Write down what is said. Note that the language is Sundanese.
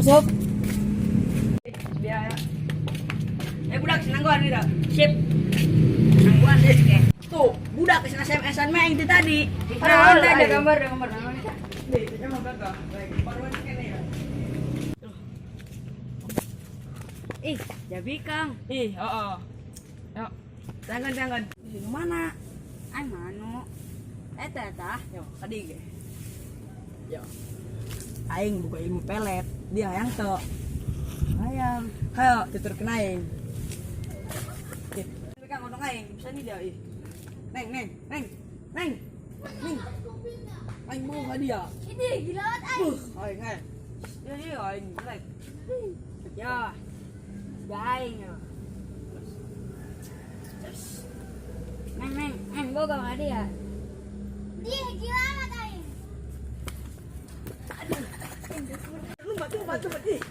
Sob. Dia ya. Eh, budak senangguan nih dah. Sip. Nangguan deh. Tuh, budak ke SMS-an mah yang itu tadi. Ada, Ada ada gambar, ada gambar. Nih, itu mah bakal. Baruan kene ya. Ih, jadi Kang. Ih, oh. Yuk. Jangan, jangan. Di mana? Ay mano. Eta eta. Yo, tadi ge. Yo. Aing buka ilmu pelet, dia hayang tuh. Hayang. Hayo, tuturkeun aing. Ih, Kang ngomong aing, bisa nih dia ih. Neng, neng, neng. Neng. Neng. Aing mau ka dia. Ini gila banget aing. Aing aing. Ya iya aing jelek. Ya. Aing ya. Neng neng, aing boga ka dia. Dia gila banget aing. Lumpat, lumpat, lumpat. Ih.